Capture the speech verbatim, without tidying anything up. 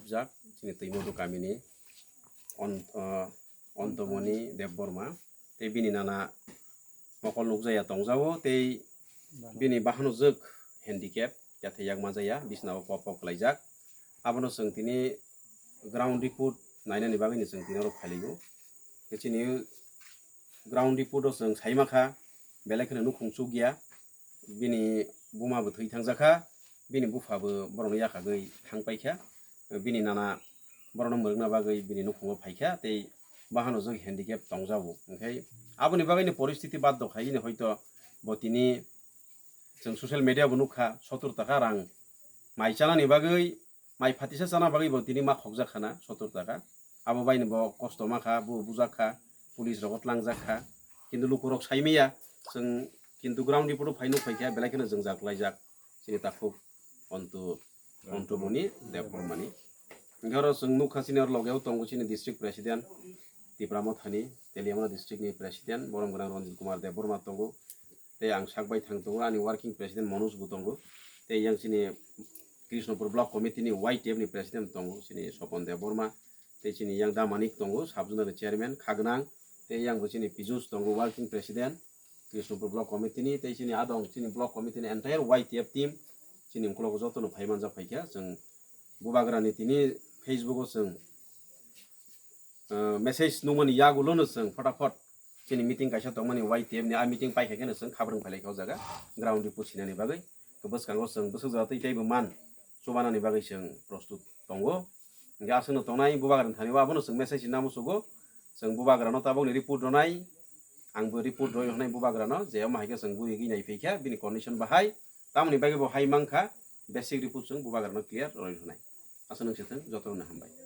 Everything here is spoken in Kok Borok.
Jak chini Twimodu kamini On-, ah, Ontomoni Debbarma tei bini nana mokol nukjaya tongjago tei bini bahano jwk handicap, yathai yak manjaya, bisnao pop pop khlaijak. Abono chwng tini ground report nainani bagwino chwng tini oro phailaio. Tei chini ground report o chwng saimankha belai kheno nukhung chukya, bini buma bo thwi thangjakha, bini bupha bo borokni yakhagwi thang paikha, bini nana borokno mwrwkna bagwi bini nukhungo phaikha tei bahano jwk handicap tongjago. Hwnkhe aboni bagwino poristiti baddo khaiyini hoito bo tini chwng social media bo nukha, sotor taka rang mai chanani bagwi, mai phatisa chana bagwi bo tini ma khokjak khana sotor taka. Abo baino bo kosto mankha, bo bujakkha, police rogo tlangjak kha. Kintu lukurok saimaya, chwng kintu ground report o phai nuk phaikha, belai kheno jwngjal klaijak chini takhuk Ontu, Ontumoni Debbarmani. Hwnkhe oro chwng nukha chini oro logeo tongo chini district president Tipra Mothani, Teliamura district ni president, borom gwnang Ranjit Kumar Debbarma tongo. Tei ang sak bai thang tongo, ani working president Manoj bo tongo. Tei yang chini Krishnapur block committee ni Y T F ni president tongo, chini Sopon Debbarma. Tei chini yang Damanik tongo, sub zonal ni chairman, Khagwnang. Tei yang bo chini Pijus tongo, working president Krishnapur block committee ni. Tei chini adong, chini block committee ni entire Y T F team, chini ukulok joto no phai manjak phaikha. Chwng bubagra ni tini Facebook o chwng, ah, message nungmani yagulo no chwng photapot chini meeting kaisa tongmani Y T F ni, a meeting paikha kheno chwng khabrwng phailaikha o jaga ground report sinani bagwi. To bwskango chwng bwswk jora twi teibo man chubanani bagwi chwng prostut tongo. Hwnkhe aswkno tongnai bubagrani thani o abono chwng message namo sugo, chwng bubagrano tabokni report rwnai, angbo report rwi rwnai bubagrano, je omo hai khe chwng bui gwi nai phaikha bini condition bahai, tamoni bagwi bo hai mankha, basic report chwng bubagrano clear rwi rwnai. Aswk nung se thung, jotono hambai.